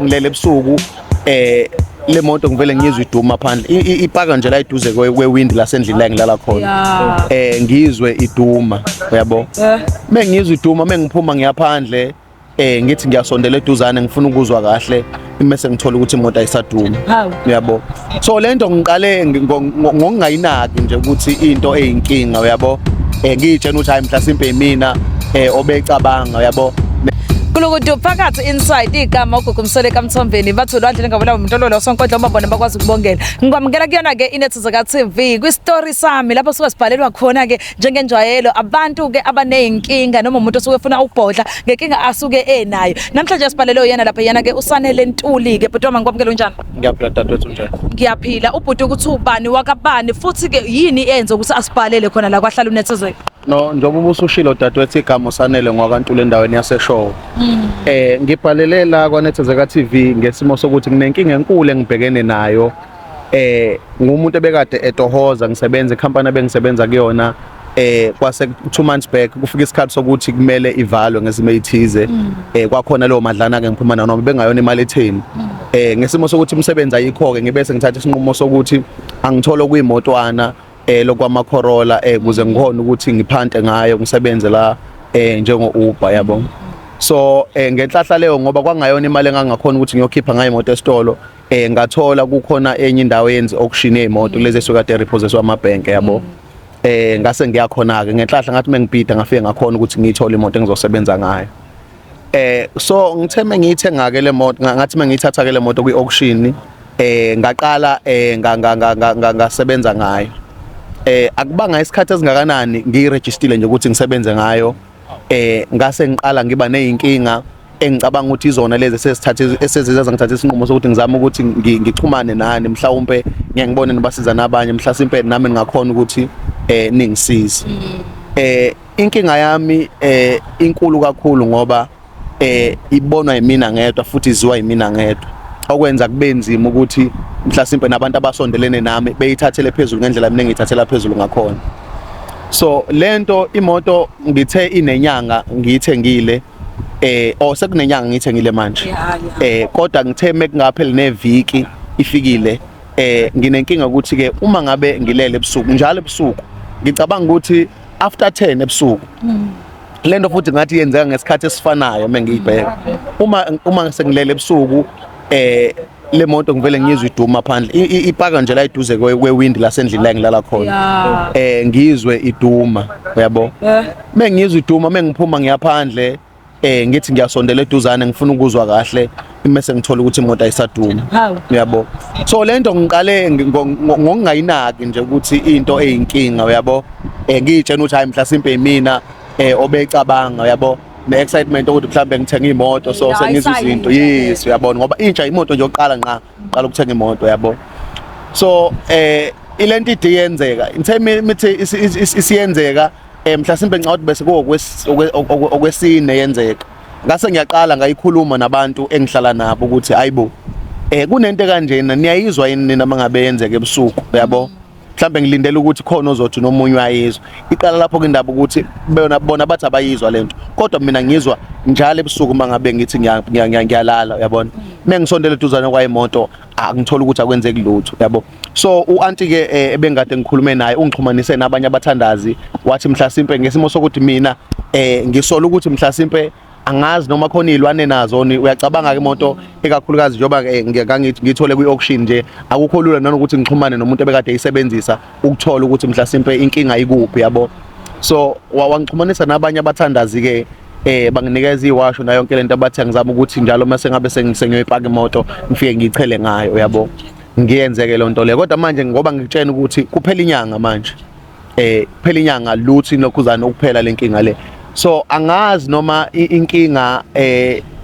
sengilele ebusuku, le moto ngivele ngizwe iduma phandle. Ipaka nje la eduze kwewindi lasendlini la engilala khona. Ngizwe iduma, uyabo. Mengizwe iduma, mengiphuma ngiyaphandle, ngithi ngiyasondela eduzane, ngifuna ukuzwa kahle, mase ngithola ukuthi imoto ayisadumi, uyabo. So lento ngiqale ngokungayinaki nje ukuthi into eyinkinga, uyabo. Ngiyitshena ukuthi hayi, mhlasimpe mina obecabanga, uyabo. Kulukudu phakathi inside igama uGugu Msele kaMthombeni, bathi ulwandle lingabulawa umuntu olola sonkondlo, uma bona bakwazi ukubongela. Ngikwamukela kuyona ke iNethezeka TV kwi story sami lapho suke sibhalelwa khona ke njengenjwayelo abantu ke abaneyinkinga noma umuntu osuke efuna ukubhodla ngenkinga asuke enayo. Namhlanje sibhalelwe yena lapha, yena ke uSanele Ntuli ke. Bhuti wami, ngikwamukela, unjani? Ngiyaphila dadewethu, njani? Ngiyaphila. Ubhuti ukuthi ubani wakabani, futhi ke yini enze ukuthi asibhalele khona la kwahlala uNethezeka? No, njengoba ubusushilo dadewethu, igama uSanele ngwakaNtuli endaweni yaseShowe. Ngibhalele la kwaNethezeka TV ngesimo sokuthi nginenkinga enkulu engibhekene nayo. Ngumuntu ebekade etohoza, ngisebenza ikhampani ebengisebenza kuyona, kwase 2 months back kufika isikhathi sokuthi kumele ivalwe ngezimo ezithize. Kwakhona leyo madlana ke ngiphuma nayo, noma bengayona imali etheni. Ngesimo sokuthi umsebenzi ayikho ke, ngibe sengithatha isinqumo sokuthi angithole kuyimotwana lokwama Corolla, kuze ngikhona ukuthi ngiphante ngayo, ngisebenze la njengo Uber, yabo. So ngenhlahla leyo, ngoba kwangayona imali engangakhona ukuthi ngiyokhipha ngayo imoto esitolo, ngathola kukhona enye indawo yenze auction yezimoto lezi esuka kade repossesswa amabhenke, yabo. Ngase ngiyakhona ke ngenhlahla, ngathi mengibhida ngafike ngakhona ukuthi ngiyithole imoto engizosebenza ngayo. So ngithe mengiyithenga ke le moto, ngathi mengiyithatha ke le moto kwi auction, ngaqala ngasebenza ngayo. Akubanga isikhathi esingakanani ngiyiregistile nje ukuthi ngisebenze ngayo, ngase ngiqala ngiba nezinkinga engicabanga ukuthi izona lezi esesithathe eseziza ngithatha isinqumo sokuthi ngizame ukuthi ngixhumane nani, mhlawumbe ngeke ngibone nibasiza nabanye, mhlasimpe nami ngingakhona ukuthi ningisize. Inkinga yami inkulu kakhulu ngoba ibonwa yimina ngedwa futhi iziwa yimina ngedwa, okwenza kube nzima ukuthi mhlasimpe nabantu abasondelene nami beyithathele phezulu ngendlela mina engiyithathela phezulu ngakhona. So lento imoto ngithe inenyanga ngiyithengile, oh, sekunenyanga ngiyithengile manje, kodwa ngithe mekungapheli neviki ifikile. Nginenkinga ukuthi ke uma ngabe ngilele ebusuku, njalo ebusuku, ngicabanga ukuthi after 10 ebusuku lento futhi ngathi yenzeka ngesikhathi esifanayo. Mengiyibheka, uma sengilele ebusuku, le moto ngivele ngizwe iduma phandle. Ipaka nje la eduze kwewindi lasendlini la engilala khona. Ngizwe iduma, uyabo. Mengizwe iduma, mengiphuma ngiyaphandle, ngithi ngiyasondela eduzane, ngifuna ukuzwa kahle, mase ngithola ukuthi imoto ayisadumi, uyabo. So lento ngiqale ngokungayinaki nje ukuthi into eyinkinga, uyabo. Ngiyitshena ukuthi hayi, mhlasimpe mina obecabanga, uyabo, ne-excitement ukuthi mhlambe ngithenga imoto, so sengizwe izinto, yes, uyabona, ngoba intsha imoto nje yokuqala nqa qala ukuthenga imoto, uyabo. So ilento ide yenzeka, ngithe mithi isiyenzeka, mhlasimpe ngicabanga ukuthi bese okwesine yenzeka, ngase ngiyaqala ngayikhuluma nabantu engihlala nabo ukuthi hayibo, kunento kanjena, niyayizwa yini nina mangabe yenzeka ebusuku, uyabo? Mhlambe ngilindele ukuthi khona ozothi nomunye uyayizwa. Iqala lapho ke indaba ukuthi bona bathi abayizwa lento, kodwa mina ngizwa njalo ebusuku uma ngabe ngithi ngiyalala, uyabona. Mengisondela eduzane kwayimoto, angithola ukuthi akwenzeki lutho, uyabo. So u-auntie ke ebengikade ngikhulume naye ungixhumanise nabanye abathandazi, wathi mhlasimpe ngesimo sokuthi mina ngisola ukuthi mhlasimpe angazi noma khona izilwane nazo ni, uyacabanga ke imoto ekakhulukazi njengoba ngithi ngithole kwi-auction nje, akukho lula nanokuthi ngixhumane nomuntu ebekade eyisebenzisa ukuthola ukuthi mhlasimpe inkinga ikuphi, yabo. So wangixhumanisa nabanye abathandazi ke, banginikeza iwasho nayo yonke lento, abathi angizama ukuthi njalo mase ngabe sengiyoyipaka imoto ngifike ngiyichele ngayo, uyabo. Ngiyenzeke lonto le, kodwa manje ngoba ngikutshena ukuthi kuphela inyanga manje, kuphela inyanga luthi lokhuzana ukuphela lenkinga le. So angazi noma inkinga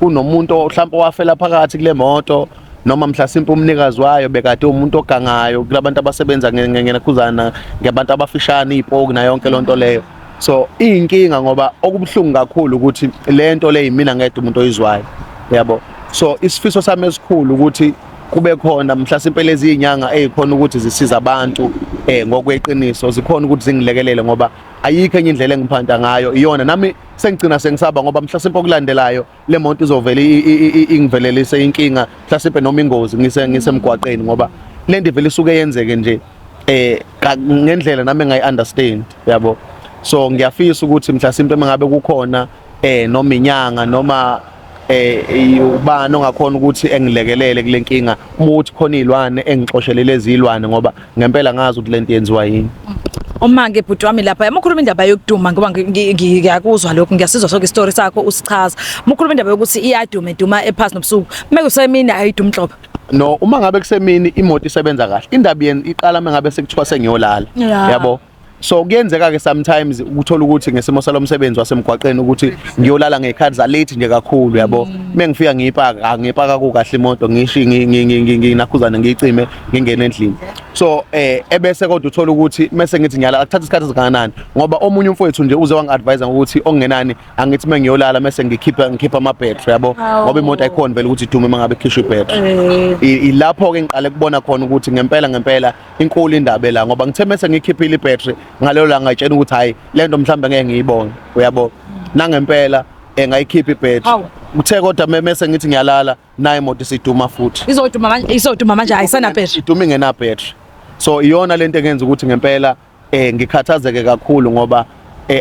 kunomuntu mhlawumbe owafela phakathi kule moto, noma mhlasimpe umnikazi wayo bekade umuntu ogangayo kulabantu abasebenza ngenakhuzana ngabantu abafishane izipoki nayo yonke lonto leyo. So iyinkinga ngoba okubuhlungu kakhulu ukuthi lento le yimina ngedwa umuntu oyizwayo, yabo. So isifiso sami esikhulu ukuthi kube khona mhlasimpe lezi izinyanga ezikhona ukuthi zisiza abantu. Ngokweqiniso zikhona ukuthi zingilekelele ngoba ayikho enye indlela engiphanta ngayo iyona. Nami sengigcina sengisaba ngoba mhlasimpe okulandelayo le moto izovele ingivelelise inkinga, mhlasimpe noma ingozi ngisemgwaqeni, ngoba le nto ivele isuke yenzeke nje ngendlela nami engayi-understand, yabo. So ngiyafisa ukuthi mhlasimpe mangabe kukhona noma inyanga noma ubani ongakhona ukuthi engilekelele kule nkinga, uma ukuthi khona izilwane engixoshele lezi zilwane, ngoba ngempela ngazi ukuthi lento yenziwa yini. Uma-ke bhuti wami lapha uma ukhuluma indaba yokuduma, ngoba ngiyakuzwa lokhu, ngiyasizwa sonke isitori sakho usichaza. Uma ukhuluma indaba yokuthi iyaduma, iduma ephasi nobusuku, uma kusemini ayidumi nhlobo? No, uma ngabe kusemini imoto isebenza kahle. Indaba yeni iqala uma ngabe sekuthiwa sengiyolala, yabo. So kuyenzeka ke sometimes ukuthola ukuthi ngesimo salomsebenzi wasemgwaqeni ukuthi ngiyolala ngezikhathi za late nje kakhulu, yabo. Mengifika ngiyipaka, ngiyipaka kukahle imoto, ngishi nginakhuzana, ngiyicime, ngingene endlini. So ebese kodwa uthola ukuthi mase ngithi ngiyalala kuthatha isikhathi esingakanani, ngoba omunye umfowethu nje uze wangi-advise ngokuthi okungenani angithi mengiyolala mase ngikhipha ama battery, yabo, ngoba imoto ayikhona vele ukuthi idume mangabe ikhishwa i-battery. Ilapho ke ngiqale kubona khona ukuthi ngempela ngempela inkulu indaba la, ngoba ngithe mase ngikhiphile i-battery ngalelo langa ngayitshela ukuthi hayi, lento mhlawumbe ngeke ngiyibone, uyabo. Nangempela ngayikhipha i-battery, kuthe kodwa mese ngithi ngiyalala nayo imoto isiduma futhi. Izoduma manje, izoduma manje, ayisana battery. Iduma ingena battery. So iyona lento engenza ukuthi ngempela ngikhathazeke kakhulu, ngoba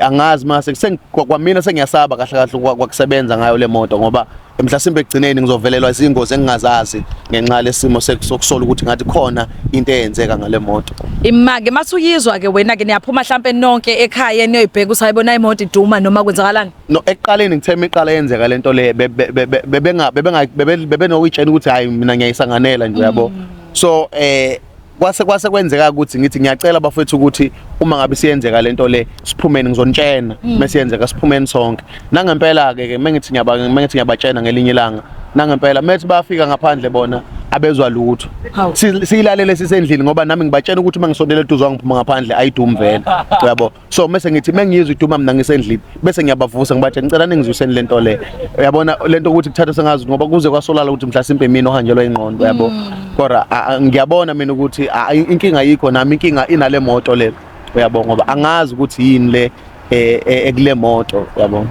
angazi mase kwamina sengiyasaba kahle kahle kwakusebenza ngayo le moto, ngoba mhlasimbe ekugcineni ngizovelelwa izingozi engingazazi ngenxa lesimo sokusola ukuthi ngathi khona into eyenzeka ngale moto. Imake masuyizwa ke wena ke niyaphuma mhlambe nonke ekhaya niyoyibheka ukuthi ayibona imoto iduma noma kwenzakalani? No, ekuqaleni ngithe imiqala yenzeka lento le bebenga bebenga bebenokuyitshela ukuthi hayi, mina ngiyayisanganela nje, yabo. So kwase kwenzeka ukuthi ngithi ngiyacela bafethu ukuthi uma ngabe siyenzeka lento le siphumeni, ngizonitshena mase yenzeka, siphumeni sonke. Nangempela ke ke mengithi ngiyabatshena ngelinye ilanga, nangempela methi bafika ngaphandle bona abezwa lutho. Siyilalele sisendlini, ngoba nami ngibatshena ukuthi uma ngisondele eduze ngiphuma ngaphandle ayidumi vele, uyabo. So mase ngithi mengiyizwa iduma mina ngisendlini, bese ngiyabavusa ngibatshela ngicela ningizwiseni lento le, uyabona lento ukuthi kuthatha sengazi, ngoba kuze kwasolala ukuthi mhlasimpe mina ohanjelwa ingqondo, uyabo. Kodwa ngiyabona mina ukuthi inkinga ayikho nami, inkinga inale moto le, uyabo, ngoba angazi ukuthi yini le ekule moto, uyabo.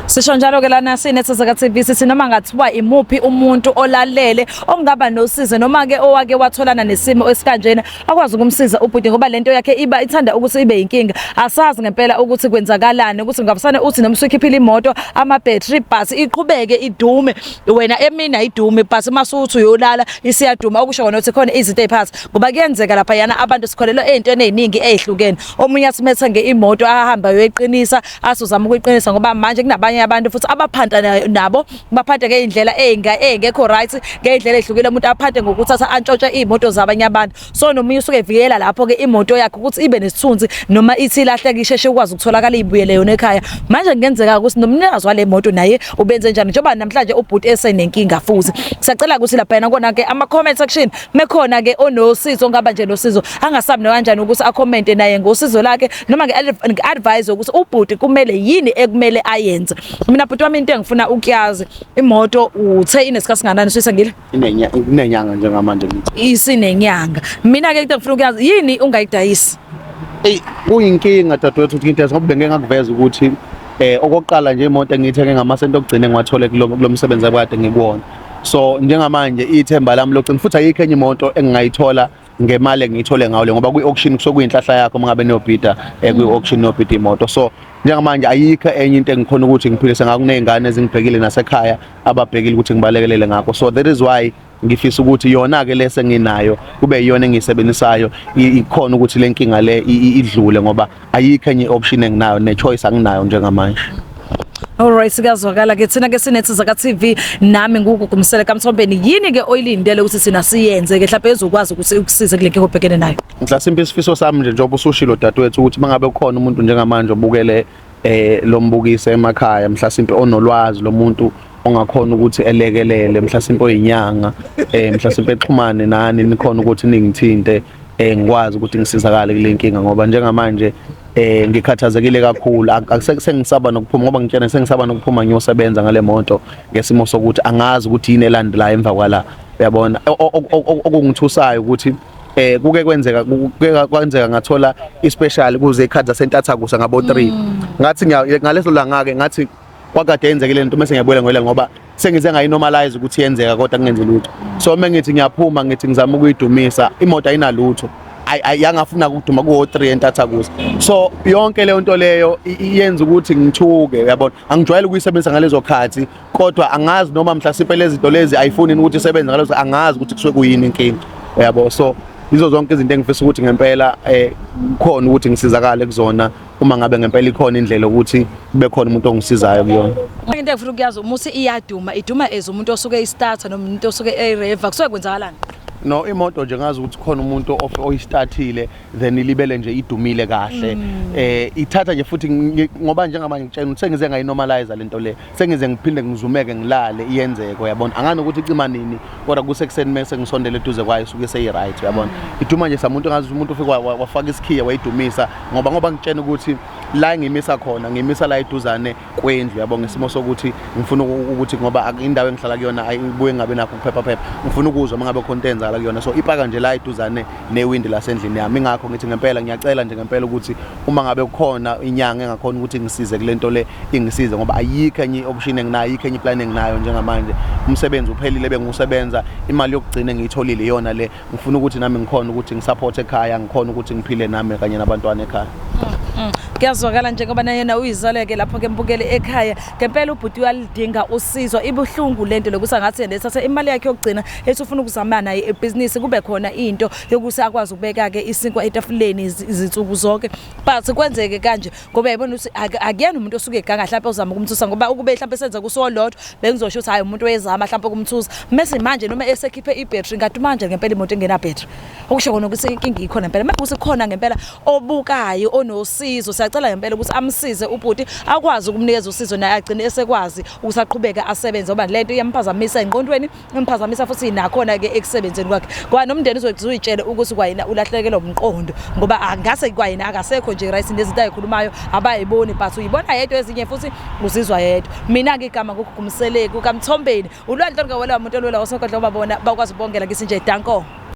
Sisho njalo ke lana sineThezeka TV, sithi noma ngathiwa imuphi umuntu olalele ongaba nosizo noma ke owake watholana nesimo esikanjena akwazi ukumsiza ubhuti, ngoba lento yakhe iba ithanda ukuthi ibe inkinga. Asazi ngempela ukuthi kwenzakalani, ukuthi ngabusane uthi noma usukhiphile imoto ama battery bus iqhubeke idume, wena emini ayidume, but masuthi uyolala isiyaduma, okusho kona ukuthi khona izinto eziphansi, ngoba kuyenzeka lapha yana abantu sikholelwa ezintweni eziningi ezihlukene. Omunye athi methenge imoto ahamba uyoyiqinisa, asuzama ukuyiqinisa, ngoba manje kunabanye abantu futhi abaphanta nabo baphante ngey'ndlela ey'ngekho right, ngey'ndlela ey'hlukile. Umuntu aphante ngokuthatha antshontshe iy'moto zabanye abantu. So nomunye usuke evikela lapho-ke imoto yakhe ukuthi ibe nesithunzi, noma ithi ilahleke isheshe ukwazi ukutholakala ibuyele yona ekhaya. Manje kungenzeka ukuthi nomnikazi wale moto naye ubenze njani, njengoba namhlanje ubhuti esenenkinga futhi. Siyacela ukuthi laphayana kona-ke ama-comment section mekhona-ke onosizo, ongaba nje nosizo, angasabi nokanjani ukuthi akhomente naye ngosizo lakhe noma nge-advise ukuthi ubhuti kumele yini ekumele ayenze. Mina bhuti wami into engifuna ukuyazi, imoto uthe inesikhathi singanani suyisengile? Inenyanga njengamanje ngithi. Isinenyanga. Mina ke into engifuna ukuyazi, yini ungayidayisi? Ey, kuyinkinga dadewethu ukuthi ngidayise, ngoba bengeke ngakuveza ukuthi okokuqala nje imoto engiyithenge ngamasenti okugcina engiwathole kulo msebenzi akade ngikuwona. So njengamanje ithemba lami lokugcina, futhi ayikho enye imoto engingayithola ngemali engiyithole ngayo le, ngoba kwi-auction kusuke kuyinhlahla yakho uma ngabe niyobhida kwi-auction niyobhida imoto. So njengamanje ayikho enye into engikhona ukuthi ngiphilise ngakho, kuney'ngane ezingibhekile nasekhaya ababhekile ukuthi ngibalekelele ngakho. So that is why ngifisa ukuthi yona-ke le senginayo kube yiyona engiyisebenzisayo, ikhona ukuthi le nkinga le idlule, ngoba ayikho enye i-option enginayo ne-choice anginayo njengamanje. Alright, sikazwakala ke thina ke sineThezeka TV, nami nguGugu Msele kaMthombeni. Yini ke oyilindele ukuthi sina siyenze ke mhlawumbe ezokwazi ukuthi ukusize kule nkinga obhekene nayo? Mhlasimpe isifiso sami nje, njengoba usushilo dadewethu, ukuthi mangabe kukhona umuntu njengamanje obukele lo mbukiso emakhaya, mhlasimpe onolwazi lomuntu ongakhona ukuthi elekelele, mhlasimpe oyinyanga, mhlasimpe exhumane nani, nikhona ukuthi ningithinte, ngikwazi ukuthi ngisizakale kule nkinga, ngoba njengamanje ngikhathazekile kakhulu. Sengisaba nokuphuma, ngoba ngitshena sengisaba nokuphuma ngiyosebenza ngale moto ngesimo sokuthi angazi ukuthi yini elandelayo emva kwala, uyabona. Okungithusayo ukuthi Kuke kwenzeka, kuke kwenzeka ngathola ispecial kuze ikhathi zasentathakusa ngabo 3. Ngathi ngaleso langa ke ngathi kwakade yenzeke le nto, mase ngiyabuyela ngolela ngoba sengize ngayinormalize ukuthi yenzeka kodwa kungenzi lutho. So uma ngithi ngiyaphuma, ngithi ngizama ukuyidumisa imoto, ayinalutho, yangafuna ukuduma kuwo 3 entathakusa. So yonke leyo nto leyo iyenza ukuthi ngithuke, uyabona. Angijwayele ukuyisebenzisa ngalezo khathi, kodwa angazi noma mhlasimpe lezi zinto lezi ayifuni ukuthi isebenze ngalezo, angazi ukuthi kusuke kuyini inkinga, uyabo. So yizo zonke izinto engifisa ukuthi ngempela khona ukuthi ngisizakale kuzona, uma ngabe ngempela ikhona indlela ukuthi kube khona umuntu ongisizayo kuyona. Into engifuna ukuyazi, uma uthi iyaduma, iduma as umuntu osuke eyistarter noma umuntu osuke eyireva, kusuke kwenzakalani? No, imoto nje ngazi ukuthi khona umuntu oyistartile, then ilibele nje idumile kahle. Ithatha nje futhi ngoba njengamanje ngitshela ukuthi sengize ngayinormalize lento le, sengize ngiphinde ngizumeke ngilale iyenzeke, uyabona. Angani ukuthi icima nini, kodwa kusekuseni mase ngisondele eduze kwayo isuke seyi-right, uyabona. Iduma nje samuntu ngazi umuntu ufike wafaka isikhiya wayidumisa, ngoba ngitshena ukuthi la engimisa khona, ngimisa la eduzane kwendlu, yabo, ngesimo sokuthi ngifuna ukuthi ngoba indawo engihlala kuyona ayibuye ngabe nakho ukuphepha phepha, ngifuna ukuzwa uma ngabe khona into eyenzakala kuyona. So ipaka nje la eduzane newindi lasendlini yami. Ingakho ngithi ngempela ngiyacela nje ngempela ukuthi uma ngabe kukhona inyanga engakhona ukuthi ngisize kule nto le, ingisize, ngoba ayikho enye i-option enginayo, ayikho enye iplan enginayo njengamanje. Umsebenzi uphelile bengiwusebenza, imali yokugcina engiyitholile iyona le. Ngifuna ukuthi nami ngikhona ukuthi ngisupport ekhaya, ngikhona ukuthi ngiphile nami kanye nabantwana ekhaya. Kuyazwakala njengoba nayena uyizaleke lapho ke mbukeli ekhaya. Ngempela ubhuti uyalidinga usizo. Ibuhlungu lento lokuthi angathi yena ethatha imali yakhe yokugcina, ethi ufuna ukuzama naye ebhizinisi, kube khona into yokuthi akwazi ukubeka ke isinkwa etafuleni izinsuku zonke. But kwenzeke kanje ngoba yabona ukuthi akuyena umuntu osuke eganga mhlawumbe ozama ukumthusa, ngoba ukube mhlawumbe senza kusolodwa bengizosho ukuthi hayi, umuntu wezama mhlawumbe ukumthusa. Mase manje noma esekhiphe ibhattery, ngathi manje ngempela imoto engena battery, okusho kona ukuthi inkinga ikhona ngempela. Mase kukhona ngempela obukayo onosizo, siyacela ngempela ukuthi amsize ubhuti, akwazi ukumnikeza usizo, naye agcine esekwazi ukuthi aqhubeke asebenze, ngoba lento iyamphazamisa engqondweni, imphazamisa futhi nakhona ke ekusebenzeni kwakhe. Kwa nomndeni uzuyitshele ukuthi kwayena ulahlekelwa umqondo, ngoba angase kwayena akasekho nje right, nezinto ayikhulumayo abayiboni, but uyibona yedwa, ezinye futhi uzizwa yedwa. Mina ke igama nguGugu Mseleku kaMthombeni, ulwandle olungawela umuntu olwela osonkodlo, babona bakwazi ukubongela. Ngithi nje danko.